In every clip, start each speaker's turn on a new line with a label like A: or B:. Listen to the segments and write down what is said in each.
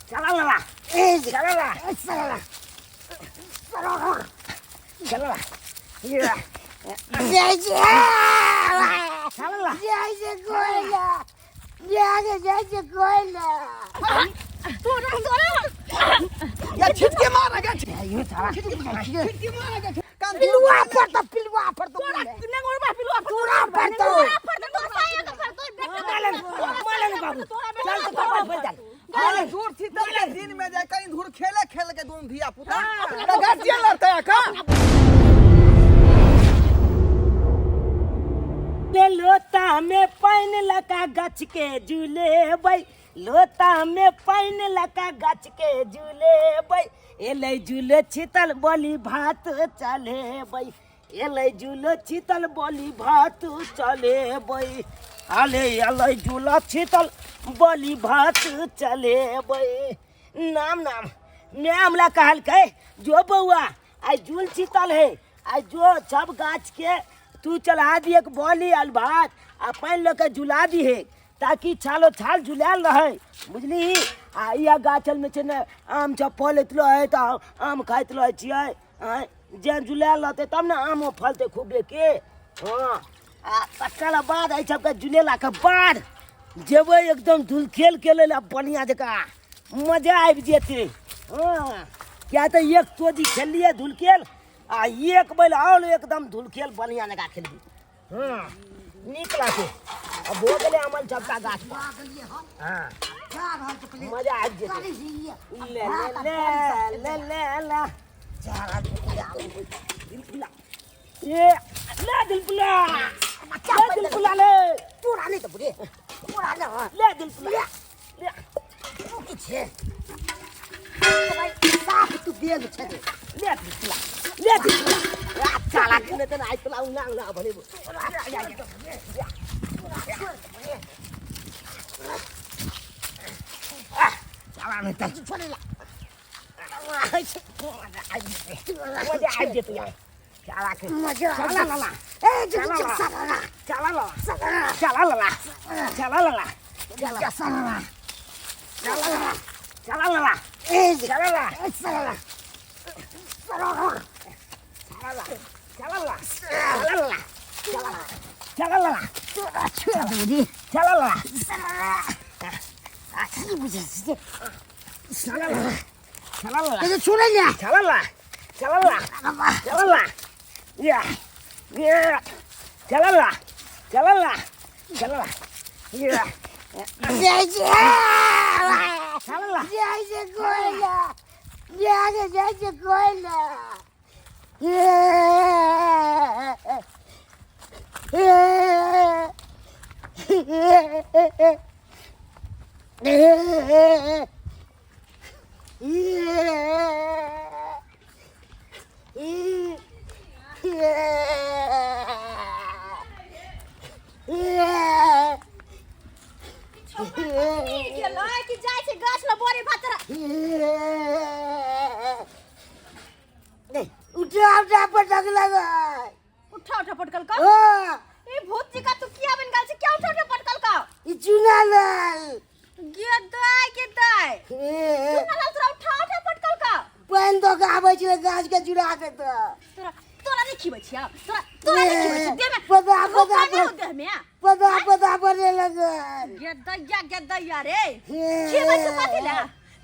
A: चला लला चला ला चला चला ला चला ला
B: या छिटके मार गे।
A: यो चला।
B: छिटके मार गे कान।
A: पिलुआ पर तो, पिलुआ पर तो।
C: तोरा नेंगोरबा पिलुआ पर।
A: तोरा पर तो।
C: तोरा पर तो, तोरा साया के पर तोर बेटा।
A: मालन मालन बाबू, चल तो पापा पर चल।
B: अरे दूर थी तब के दिन में जाए कहीं धूर खेले खेल के दून धिया पुता त गार्जियन लड़ता है का।
A: ले लोता में पानि लगा गाछ के झूलेबै, लोता में पानि लगा गाछ के झूलेबै, एलै झूले छितल बोली भात चलेबै, एलै झूले छितल बोली भात चलेबै, आले एलै झूला छितल बोली भात चलेबै। नाम नाम मैं हमरा कहलकै जो बौआ आइ झूल छितल है, आइ जो सब गाछ के तू चढ़ा दिए बोली आल भात आ पानि लऽ के झुला दिहे ताकि छालो छाल झुलायल रहै, बुझली? आ इएह गाछलमे छै ने आम सब फलैत रहै तऽ आम खाइत रहै छियै। आँय जे झुलायल रहतै तब ने आमो फलतै खूबे के। हँ, आ तकर बाद एहि सबके झुलेलाके बाद जेबै एकदम धुलखेल खेलै लए, बढ़िआँ जकाँ मजा आबि जेतै। हँ, किया तऽ एक तोजी खेललियै धुलखेल आ एक बेर आओर एकदम धुलखेल बढ़िआँ जकाँ खेलबै। हँ, नीक लागतै। अब हो गेलै अमल सबटा गाछ पर। हँ, मजा आबि जेतै। ले ले ले ले ले ले ये ले दिलपुला, ले दिलपुला, ले
D: तोरा नहि तऽ बुझे तोरा ने।
A: ले दिलपुला ले।
D: तू की छे भाई? साफ तू बेग छे।
A: ले दिलपुला, ले दिलपुला। आ चाला किने त आइ तला उना उना भने। चाला नहि त
D: छोड़े ला।
A: मजा आबि जेतै यार चाला के।
D: मजा।
A: चला लला।
D: ए चला चला।
A: चला लला, चला लला, चला लला,
D: चला चला।
A: चला लला, चला लला।
D: ए
A: चला ला।
D: चला चला।
A: चला चला लला, चला लला, चला लला।
D: तोरा छोड़ दे।
A: चला लला।
D: आ की बुझे छै?
A: चला लला, चला लला।
D: ए छोड़े ले।
A: चला ला, चला ला, चला ला, या या, चला ला, चला ला, चला ला, या।
D: जय जय।
A: चला ला।
D: जय जय कोयला, जय जय जय कोयला।
C: गेलै कि जाइ छै गाछ लग बोरी भात तोरा।
D: उठा उठा पटक लगा।
C: उठा उठा पटकल का?
D: हाँ।
C: ए भूत जी का तू किया बन गेल छै? क्या उठा उठा पटकल का?
D: ई चुना लाल।
C: गे दाय, गे दाय, चुना लाल तोरा उठा उठा पटकल का?
D: पानि दऽ के आबै छै गाछ के जुड़ा के तऽ।
C: तोरा तोरा नहीं खिबै छियै, तोरा तोरा नहीं खिबै छियै देह में।
D: पदा पदा।
C: रोका नहीं हो देह में।
D: पदा पदा पड़े लगल।
C: गे दैया, गे दैया रे, खिबै छै कथी ले?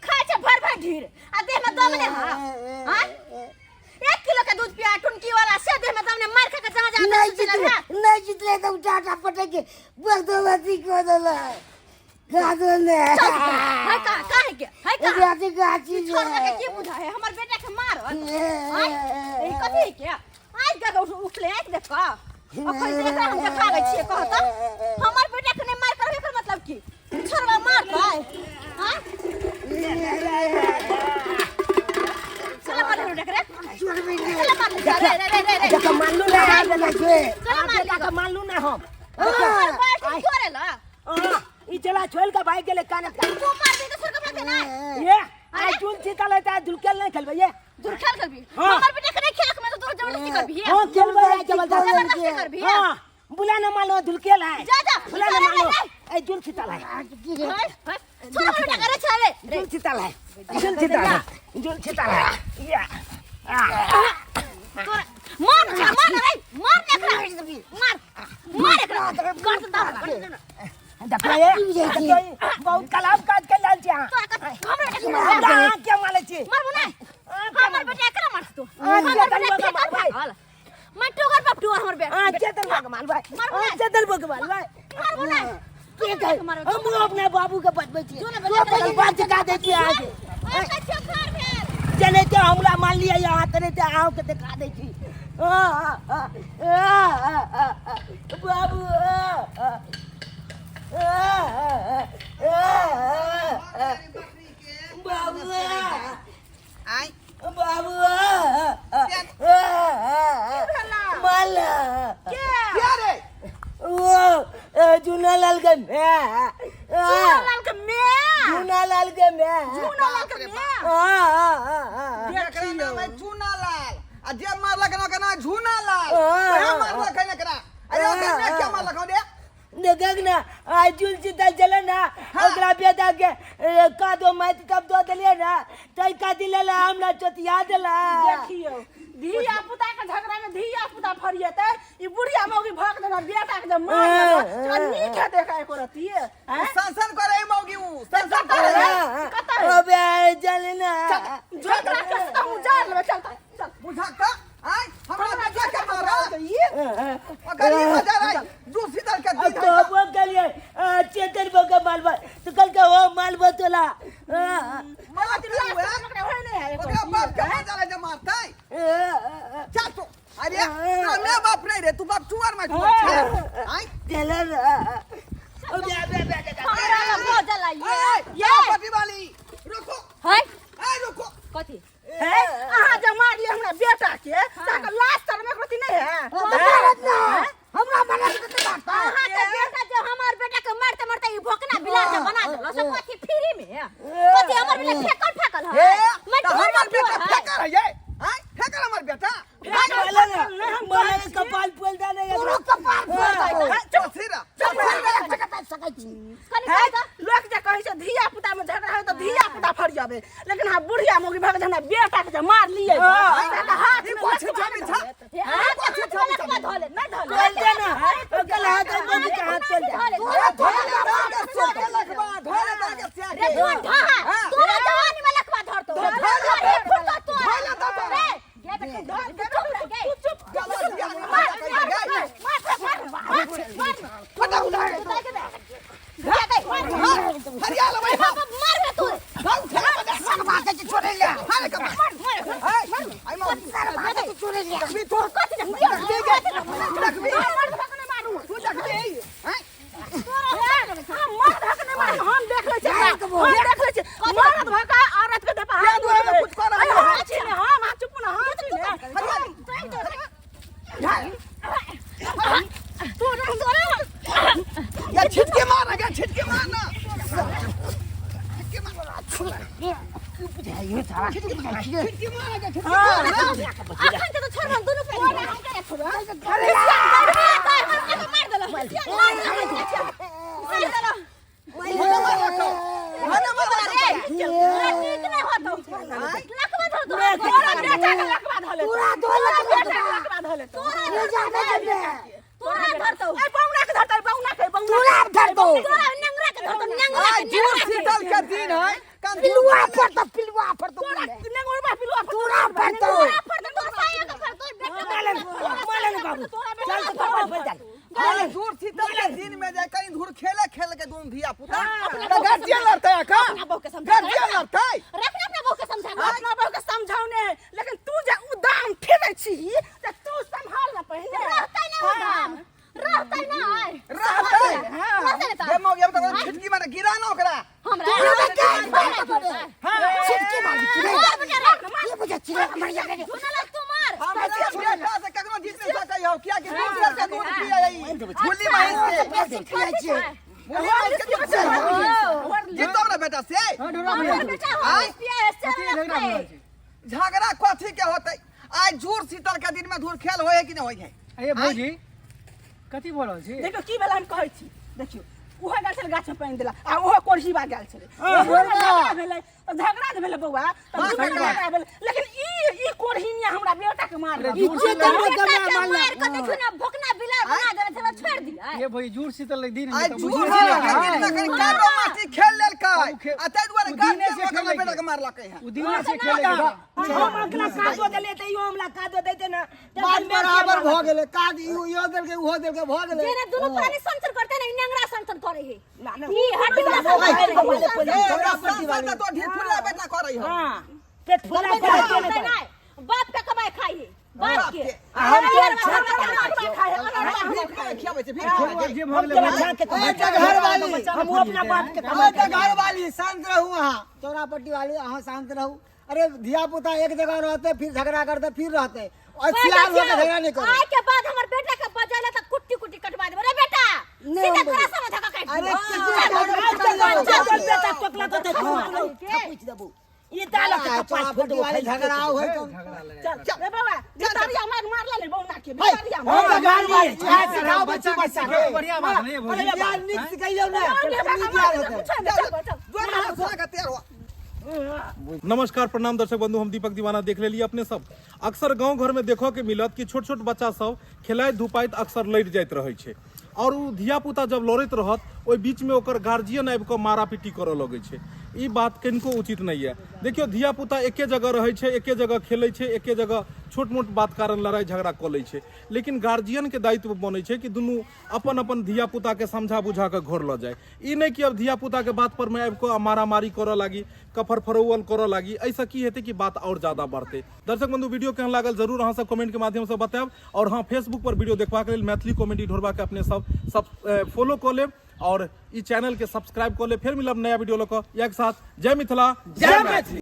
C: खाइ छै भर भर ढीर आ देह में दम ने। हां हां, 1 किलो के दूध पिया टुनकी वाला से देह में दम ने, मार खा के जहां जहां
D: नहीं
C: दर्द
D: जितले
C: लगा।
D: नहीं जितले तऽ उठा उठा पटक के बदौलती कऽ देलक गादो ने।
C: चल है का काहे के है का?
D: गाछी गाछी।
C: छोड़ के की बुझा है हमर बेटा के मारत? आय ई कथी के आइ के उठले? आइ देख अखन से एकरा हम देखाबै छियै। कहत हमर बेटा के नहि मार करबै, एकर मतलब की छोड़वा मारतै? हां, चल मार रे रे, चल मार रे रे रे रे।
A: देख मानलू ना।
C: चल मार।
A: बेटा के मानलू ना हम।
C: हमर बाल्टी तोड़े ला।
A: हाँ, ई चला छोड़ के भाग गेलै कानत का।
C: तू मार दे तो छोड़ के भागे ना।
A: ये आई चुन सीता लेता है, दुलकेल नहीं खेलबै ये।
C: दूर खेल करबी?
A: हाँ।
C: हमर बेटा के नहीं खेलक में तो तोर जबरदस्ती करबी?
A: हाँ, खेलबै आई जबरदस्ती।
C: जबरदस्ती करबी?
A: हाँ, बुला ना मानो दुलकेल है।
C: जा जा।
A: बुला ना मानो ए जुल सीता है।
C: छोड़ हमर बेटा करे छले रे।
A: छितल है, जुल छितल है, जुल छितल है। या
C: तोरा मार एकरा, मार रे, मार ने एकरा, मार मार एकरा, कर दे दाब कर दे।
A: देखो ये, देखो ये, बहुत कलाम काज कर लाल छी अहाँ।
C: तोरा कथी हमरा बेटा के मार?
A: अहाँ क्या मारै छी?
C: मारबो नै, हमर बेटा एकरा मारत तू?
A: अहाँ
C: हमर
A: चेतन
C: बेटा
A: बके
C: फेकल
A: मारबै।
C: फेकल मैं टोगर बाप टोगर हमर बेटा।
A: अहाँ चेतन बके मारबै।
C: मारबो
A: अहाँ
C: नै।
A: चेतन बके मारबै।
C: मारबो नै।
D: के कहै?
A: हम अपना बाबू के बचबै छी।
C: जो ने
D: तू
C: बजा
D: अपन बात चुका दै छी अहाँके।
C: ओए चोखर भेल।
A: जेनाहिते हमरा मानलियै अहाँ तेनाहिते अहूँके देखा दै छी। आ, आ, आ, आ, आ, आ, बाबू आ, आ, आ, आ, आ, आ, बाबू आ,
B: आय
A: बाबू आ, आ, आ, आ, माला
C: के
B: क्या रे?
A: ओ जूनालाल के my.
C: Chunalal के my.
A: Chunalal के my.
C: Chunalal के my.
A: आ, आ, आ, आ,
B: एकरा नाम है चूनालाल आ जे मारलक ना ओकर नाम है झूनालाल।
A: हाँ,
B: ओहे
A: हाँ,
B: मारलक है एकरा। अरे ओकर माय क्या मारलक हौ रे?
A: देखक ना आ जुल सीतल छलै ना, ओकरा बेटा के कादो माटि तब दऽ देलियै ना, तै कादी लेला हमरा चोतिया देला।
E: देखियौ, धिया पुता के झगड़ा में धिया पुता फरियेतै, ई बुढ़िया मौगी भक देना बेटा के जे मार देलक, से ओकरा नीक हेतै एकरा एको रत्ती? आँय?
B: सनसन करे है मौगी उ, सनसन करे है।
E: कतऽ है?
A: अबे चल ना।
E: झगड़ा के से तऽ हम उजाड़ लेबै। चल तऽ चल।
B: बुझक तऽ आय हमरा बेटा के मारल
E: ई
B: ओकर ई मजा रे दू सीतल के
A: अब
B: दिन
A: तो
B: है।
A: वो कलिए चेतन बो के मालवा तो कल के वो मालवा तोला।
B: मारत
E: लाज
B: उ है।
E: ओकरा होय नहि है एको
B: ओकरा
E: रत्ती।
B: बाप के मजा रे जे मारतै। चल तू। अरे तोरा मैं बाप नहीं रे, तू बाप चुआर में चुआर छे। आय
A: चल ना। अबे अबे अबे
C: हमरा लग भऽ जाला ये।
B: ए ये पटी वाली रुको।
C: है
B: ए रुको।
C: कथी?
E: है अहाँ जे मारलियै हमरा बेटा के, अहाँके लाज शरम एको रत्ती नहि है?
D: हमरा मना के तऽ मारता।
C: अहाँ के बेटा जे हमर बेटा के मारते मारते ई भोकना बिलार जे बना देलक से कथी फ्री में? कथी हमर बेटा फेकल फेकल है?
B: ए
C: मैं
B: त
C: टोगर
B: हमर
C: बाप
B: बेटा
C: टोगर है।
B: फेकर है ये। आय फेकर हमर बेटा।
A: माला ना माला के कपाल फोल दे ना।
D: तोरो कपार फोड़ देतौ।
B: चल सीधा चल सीधा।
D: सकै सकै छी।
C: कनी
E: है
C: कह दऽ।
E: लोक जे कहै छै धिया पुता में झगड़ा है तऽ धिया पुता फरियाबे, लेकिन अहाँ बुढ़िया मौगी भऽ के हमरा बेटा के जे मारलियै तऽ हाथ
B: ई
E: में
B: कोछि
E: लकवा
B: छाबी
E: धऽ
B: छा।
E: लेत।
C: हे, अहाँ के हाथ में लकवा धऽ लेत।
E: नहि धऽ
A: खोल
E: लेत।
A: दे ना, ओकर हाथ में के हाथ खोल दे।
B: तोरा धोले दागे से के लखबा, धोले दागे से
C: रे
B: के।
C: तू ढहा, तोरा जवानी में लकवा धरतौ।
B: धोले
C: अरे फुटतो तोरा।
B: धोले दऽ तोरा।
C: रे, गे बेटा, धर, चुप रह गे।
E: चुप।
B: चलो दिया नहीं
C: मार,
B: मजा
C: मार,
B: कहि
C: मार,
B: गए।
C: मार, मार, मार, मार।
B: फटा उठा
C: तू ताकि दे। गे, गे, मार, मार।
B: हरिया लेबै हम।
C: बाप, मार बे तू।
B: भाग उठा बजा।
D: सरवा के छोड़े ले।
B: हारे कपार।
C: मार, मार।
B: ए आई मौगी।
D: सरवा के छोड़े ले।
B: देखबी तू।
C: कथी देखबी?
B: देखबी गे। देखबी।
E: मार धक नहि मारू।
B: तू देखबी। आय
E: हम मर्द धक नहि मारू, हम देख लै छियै एकरा। हम देख लै छियै। मर्द भऽ कऽ औरत के देह पर हाथ
B: या दुआरे
E: उठबै।
B: कुछ कऽ रहल
E: अरे
B: है।
E: हम छी ने, हम, अहाँ चुप ने, हम छी ने। तू तोरा
B: या छिटके मार ना गे, छिटके मार ना। छिटके मार।
A: बुझाइयो साला।
B: छिटके मार ना गे, छिटके मार ना।
C: अखन तऽ छोड़ब हम दुनू पैर।
E: हम केना छोड़ब?
C: मार देलक। मार देलक। मार देलक।
B: ओने मार रखो। ओने मार रखो।
C: रे, तोरा नीक नहि होतौ। लकवा धरतौ।
E: तोरा बेटा के लकवा धऽ लेतौ।
D: पूरा धोले
E: तोरा बेटा के लकवा धऽ लेतौ।
D: ले जा दे दे।
C: तोरा धरतौ।
E: ए बौना के धरतौ, बौना के, बौना
D: तोरा धरतौ।
C: तोरा नंगरा के धरतौ, नंगरा
B: आय
C: के,
B: जुड़
C: नंगरा के।
B: शीतल के दिन है। कम
D: पिलुआ पर तो पिलुआ पर तो
E: तोरा नंगोरबा पिलुआ पर
D: तोरा पर तो।
C: तोरा फरतौ, तोर साया के फरतौ, बेटा के
A: मालन मालन बाबू, चल तो कपाल फोड़ दे।
B: अरे दूर शीतल के दिन में जाय कहीं धूर खेले खेल के दुनू धिया पुता त गार्जियन लड़तै का?
C: अपना बहू के समझा।
B: गार्जियन लड़तै।
C: रख ना अपना बहू के समझा।
E: अपना बहू के समझाउने है, लेकिन तू जे उदाम फिरै छी तऽ तू सम्हाल ना पहिने।
C: रहतै ना उदाम, रहतै ना आइ।
B: रहतै।
C: रहतै ना
B: जे
C: तऽ।
B: मौगी अब त छिटकी मारे गिरा ना ओकरा।
C: हमरा
D: छिटकी मारी छिरे।
C: मार बेटा रे, मार।
D: ये बुझा छिरे मर जा रे।
C: झुनला तू मार।
B: हमरा बेटा से कखनो जीत नहीं सकै हौ, किया कि दूसर के दूध पियै ई भुली महींस के।
D: बेसी पियै छियै।
B: भुली महींस के दूध पियै। जीतो हमरा बेटा से।
C: हमर बेटा हम पिया है से रखतै।
B: झगड़ा कथी के होतै? आइ जूड़ शीतल के दिन में धूर खेल होय है कि नहीं होय है?
F: अरे भौजी, कथी भऽ रहल छी?
E: देखियौ की भेल, हम कहै छी। देखियौ उहो गेल छलै गाछ में पानि देला आ ओहो कोरहीबा गेल छलै। झगड़ा भेलै तऽ झगड़ा जे भेलै बौआ, तऽ दुनू के झगड़ा भेलै, लेकिन ई ई कोरहिनिया हमरा बेटा के मारलक।
D: ई चेतन
C: बेटा
D: कमरा
C: के
D: मारलक।
C: मार के देखियौ ने, भोकना बिलार बना देने छलै, छोड़ि दियै।
F: ये भाई जुड़ शीतल दिन
B: आइ झूठ है, कनि कादो माटी खेल लेलकै आ ताहि दुआरे
F: ओ दिने
B: गाछ
F: से
B: हमरा
F: खेलै
B: बेटा
F: के।
B: के मारलकै है।
F: उ दिने से खेले के।
A: हम अगला कादो देले तऽ इहो हमरा कादो दैते ने।
D: बात बराबर भऽ गेलै, काज इहो इहो देलकै, उहो देलकै, भऽ गेलै।
C: जेना दुनू प्राणी संचर करते ने, ई नेंगरा संचर करे है।
A: ना, ना।
C: ई हड्डी वाला संचर करे है।
B: ए, एकरा संसद तऽ तो ढिठुला बेटा करै है।
A: हाँ, पेट फुला
C: करबै
A: के
C: तऽ नहि, बाप के कमाई खाइ है, बाप के।
A: आ हम तोरा छाक के
E: अनरवा खाइ है, अनरवा।
B: भीख मांगे खियाबै छै, भीख मांगे।
F: जे
A: हम
F: भऽ गेलै
A: तोरा छाक के
D: ए, घर वाली।
A: हम अपना बाप के कमाई
D: अरे घर वाली, शांत रहू अहाँ, चौरापट्टी वाली, अहाँ शांत रहू। अरे धिया पुता एक जगह रहते, फिर झगड़ा करते, फिर रहते और सियार होके झगड़ा नहीं करो।
C: आय के बाद हमर बेटा के बजाला त कुट्टी कुट्टी कटवा देबे रे बेटा।
D: नहीं,
C: सीधा
D: हम
C: तोरा
D: बजे।
C: सब धक्का काट
D: अरे
C: देबो।
D: किसी
C: चल,
D: झगड़ा
C: चल,
D: नहीं
C: चल,
D: करो।
C: चल,
A: बेटा टोकला तो थपूछ देबू, ई दाल के कपार फोड़
D: चौरापट्टी
A: देबू।
D: वाली झगड़ा होय तो
E: चल चल रे बाबा, भितरिया मार मारला ले बौना के भितरिया
D: हम
E: मार।
D: तऽ घर वाली इएह सिखाओ बच्ची बच्चा के।
F: बढ़िया बात नहीं भौजी।
D: विद्या नीक सिखैयौ ने, नीक याद हेतै।
E: चल चल।
B: जोर हाथ सुना के तैयार हुआ।
G: नमस्कार, प्रणाम दर्शक बंधु, हम दीपक दीवाना। देख लेलिए अपने सब, अक्सर गांव घर में देखो के मिलत कि छोट छोट बच्चा सब खेलाइत धुपाइत अक्सर लड़ि जाइत रहै छै, और उ धिया पुता जब लड़ैत रहत, ओहि बीच में ओकर गार्जियन आबि कऽ मारापीटी करऽ लगै छै। ई बात कनिको उचित नहि यऽ। देखियौ, धिया पुता एके जगह रहै छै, एके जगह खेलै छै, एके जगह छोट मोट बात कारण लड़ाइ झगड़ा कऽ लै छै, लेकिन गार्जियनके दायित्व बनै छै कि दुनू अपन अपन धिया पुताके समझा बुझा कऽ घर लऽ जाय। ई नहि कि अब धिया पुताके बात पर में आबि कऽ मारामारी करऽ लागी, कफर फरौअल करऽ लागी। एहिसँ की हेतै कि बात आओर ज्यादा बढ़तै। दर्शक बंधु, वीडियो केहन लागल जरूर अहाँ सब कमेंट के माध्यम से बतायब, और हाँ, फेसबुक पर वीडियो देखबाक लेल मैथिली कॉमेडी ढोरबा के अपने सब सब फॉलो कऽ लेब और ई चैनल के सब्सक्राइब कऽ लेब। फेर मिलब नया वीडियो लऽ कऽ एक साथ। जय मिथिला, जय मैथिली।